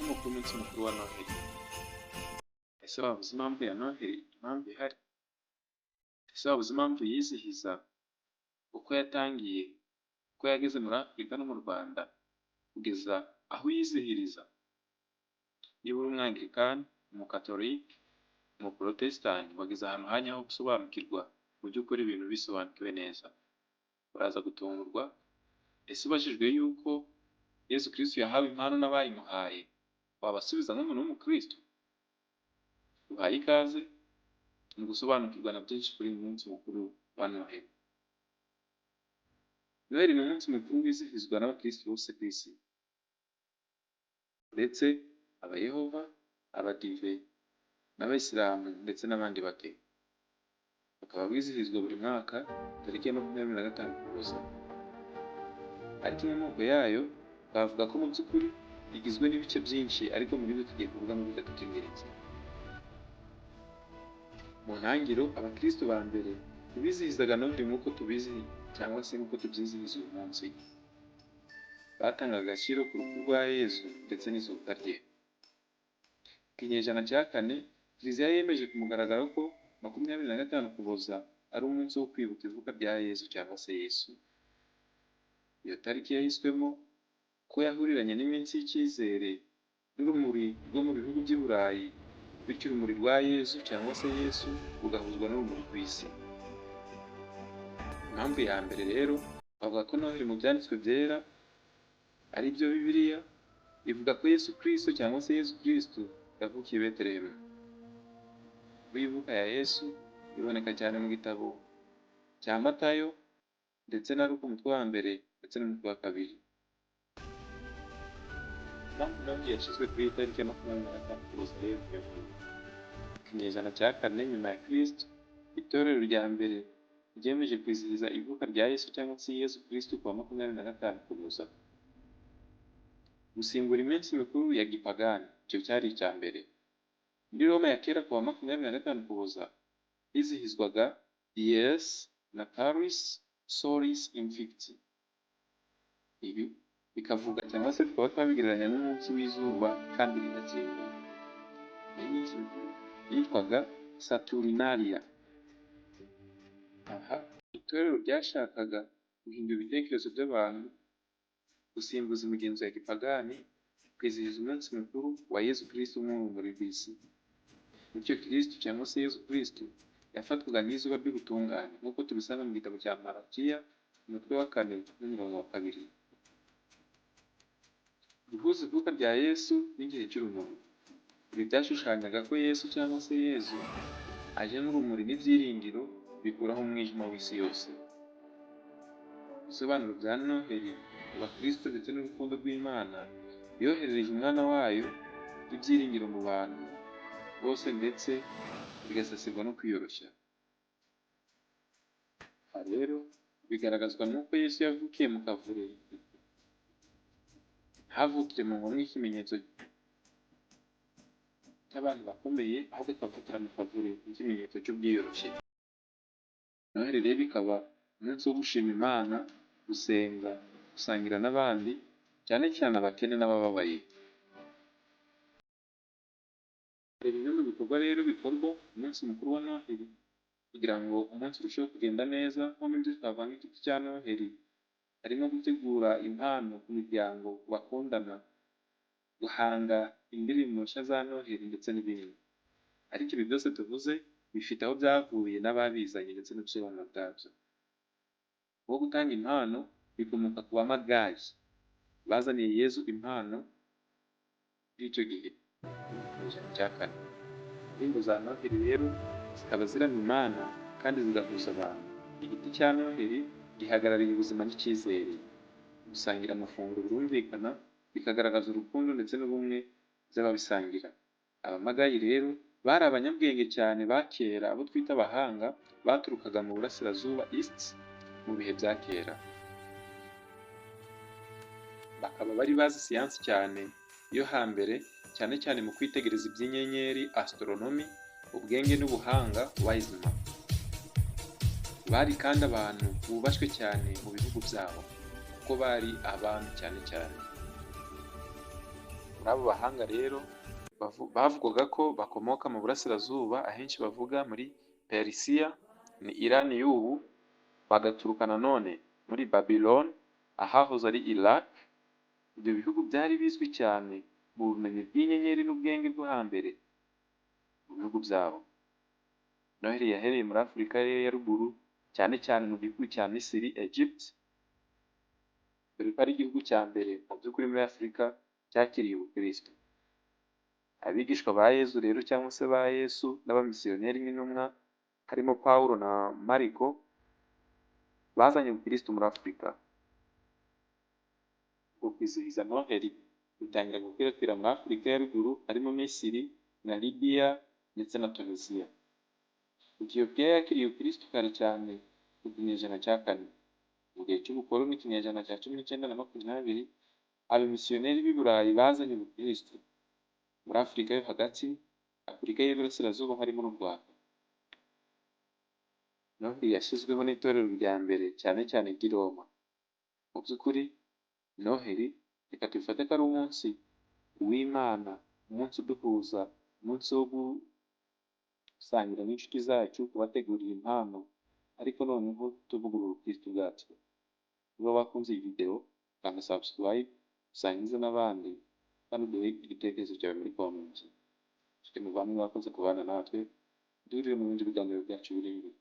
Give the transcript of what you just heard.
Inkomoko y'umunsi mukuru wa Noheli. Ese waba uzi impamvu ya Noheli, impamvu ihari? Ese waba uzi impamvu yizihiza, uko yatangiye, uko yageze muri Afurika no mu Rwanda, kugeza aho uyizihiriza? Niba uri Umwangirikani, Umukatolike, Umuporotesitanti, wageze ahantu hanyaho ho gusobanukirwa mu by'ukuri ibintu bisobanukiwe neza. Uraza gutungurwa. Ese ubajijwe yuko Yezu Kristu yahawe impano n'abayimuhaye, wabasubiza nk'umuntu w'umukristo? Uhaye ikaze mu gusobanukirwa na byinshi kuri uyu munsi mukuru wa Noheli. Noheli ni umunsi mukuru wizihizwa n'abakristo bose ku isi, uretse Abayehova, Abadive n'Abayisilamu ndetse n'abandi bake. Ukaba wizihizwa buri mwaka tariki ya 25 Ukuboza. Ariko inkomoko yayo twavuga ko mu by'ukuri igizwe n'ibice byinshi, ariko muri byo tugiye kuvugamo bitatu by'ingenzi. Mu ntangiriro, abakristo ba mbere ntibizihizaga Noheli nk'uko tubizi cyangwa se nk'uko tubyizihiza uyu munsi. Batangaga agaciro ku rupfu rwa Yezu ndetse n'izuka rye. Mu kinyejana cya kane, Kiliziya yemeje ku mugaragaro ko 25 Ukuboza ari umunsi wo kwibuka ivuka rya Yezu cyangwa se Yesu. Iyo tariki yahiswemo ko yahuriranye n'iminsi y'icyizere n'urumuri rwo mu bihugu by'i Burayi, bityo urumuri rwa Yezu cyangwa se Yesu rugahuzwa n'urumuri rw'isi. Impamvu ya mbere rero, bavuga ko Noheli mu byanditswe byera, ari byo Bibiliya, ivuga ko Yesu Kristo cyangwa se Yezu Kristo yavukiye i Betelehemu. Ivuka ya Yesu iboneka cyane mu gitabo cya Matayo ndetse na Luka umutwe wa mbere ndetse n'umutwe wa kabiri. Impamvu Noheli yashyizwe kuri iyi tariki ya 25 Ukuboza rero niyo ngiyo. Mu kinyejana cya kane nyuma ya Kristo, itorero rya mbere ryemeje kwizihiza ivuka rya Yesu cyangwa se Yezu Kristo ku wa 25 Ukuboza. Gusimbura iminsi mikuru ya gipagani, icyo cyari icya mbere. Muri Roma ya kera, ku wa 25 Ukuboza hizihizwaga Dies Natalis Solis Invicti. Ibi bikavuga cyangwa se tukaba twabigereranya n'umunsi w'izuba kandi ridatsinda. Iyi minsi mikuru yitwaga Saturnalia. Aha itorero ryashakaga guhindura ibitekerezo by'abantu, gusimbuza imigenzo ya gipagani, kwizihiza umunsi mukuru wa Yezu Kristo nk'urumuri rw'isi. Bityo Kristo cyangwa se Yezu Kristo yafatwaga nk'izuba ry'ubutungane, nk'uko tubisanga mu gitabo cya Malakiya, umutwe wa kane n'umurongo wa kabiri. Guhuza ivuka rya Yesu n'igihe cy'urumuri. Ibi byashushanyaga ko Yesu cyangwa se Yezu aje nk'urumuri n'ibyiringiro bikuraho umwijima w'isi yose. Ibisobanuro bya Noheli mu bakristo ndetse n'urukundo rw'Imana yoherereje umwana wayo n'ibyiringiro mu bantu bose, ndetse bigasasirwa no kwiyoroshya. Aha rero bigaragazwa n'uko Yesu yavukiye mu kavure, ntavukire mu ngoma nk'ikimenyetso cy'abantu bakomeye, ahubwo akavukira mu kavure nk'ikimenyetso cy'ubwiyoroshye. Noheli rero ikaba umunsi wo gushima Imana, gusenga, gusangira n'abandi, cyane cyane abakene n'abababaye. Hari bimwe mu bikorwa rero bikorwa umunsi mukuru wa Noheli kugira ngo umunsi urusheho kugenda neza. Nko mu byo twavanga igiti cya Noheli, harimo gutegura impano ku miryango, ku bakundana, guhanga indirimbo nshya za Noheli ndetse n'ibindi. Ariko ibi byose tuvuze bifite aho byavuye n'ababizanye ndetse n'ubusobanuro bwabyo. Nko gutanga impano bikomoka ku Bamagayi bazaniye Yezu impano muri icyo gihe mu kinyejana cya kane. Indirimbo za Noheli rero zikaba ziramya Imana kandi zigahuza abantu. Igiti cya Noheli gihagarariye ubuzima n'icyizere. Gusangira amafunguro birumvikana bikagaragaza urukundo ndetse n'ubumwe by'ababisangira. Abamagayi rero bari abanyabwenge cyane ba kera, abo twita abahanga, baturukaga mu burasirazuba, East, mu bihe bya kera. Bakaba bari bazi siyansi cyane yo hambere, cyane cyane mu kwitegereza iby'inyenyeri, astronomy, ubwenge n'ubuhanga, wise man. Bari kandi abantu bubashywe cyane mu bihugu byabo, kuko bari abami cyane cyane. Muri abo bahanga rero bavugwaga ko bakomoka mu burasirazuba, ahenshi bavuga muri Perisiya, ni Irani y'ubu, bagaturuka nanone muri Babylon, ahahoze ari Iraq. Ibyo bihugu byari bizwi cyane mu bumenyi bw'inyenyeri n'ubwenge bwo hambere mu bihugu byabo. Noheli yahereye muri Afurika ya ruguru, cyane cyane mu gihugu cya Misiri, Egypt, dore ko ari igihugu cya mbere mu by'ukuri muri Afurika cyakiriye ubukristo. Abigishwa ba Yezu rero cyangwa se ba Yesu n'abamisiyoneri nk'intumwa harimo Pawulo na Mariko bazanye ubukristo muri Afurika. Ubwo kwizihiza Noheli bitangira gukwirakwira muri Afurika ya ruguru harimo Misiri na Libiya ndetse na Tunisiya. Etiyopiya yakiriye ubukristo kare cyane mu kinyejana cya kane. Mu gihe cy'ubukoloni, ikinyejana cya 19 na 20, abamisiyoneri b'i Burayi bazanye ubukristo muri Afurika yo hagati, Afurika y'Iburasirazuba harimo n'u Rwanda. Noheli yashyizweho n'itorero rya mbere, cyane cyane ry'i Roma. Mu by'ukuri Noheli reka tubifate ko ari umunsi w'Imana, umunsi uduhuza, umunsi wo gusangira n'inshuti zacu, kubategurira impano, ariko noneho tuvugurura ubukristo bwacu. Niba wakunze iyi video, kanda subscribe, usangize n'abandi, kandi uduhe igitekerezo cyawe muri comment. Nshuti muvandimwe, wakoze kubana natwe, duhurire mu bindi biganiro byacu biri imbere.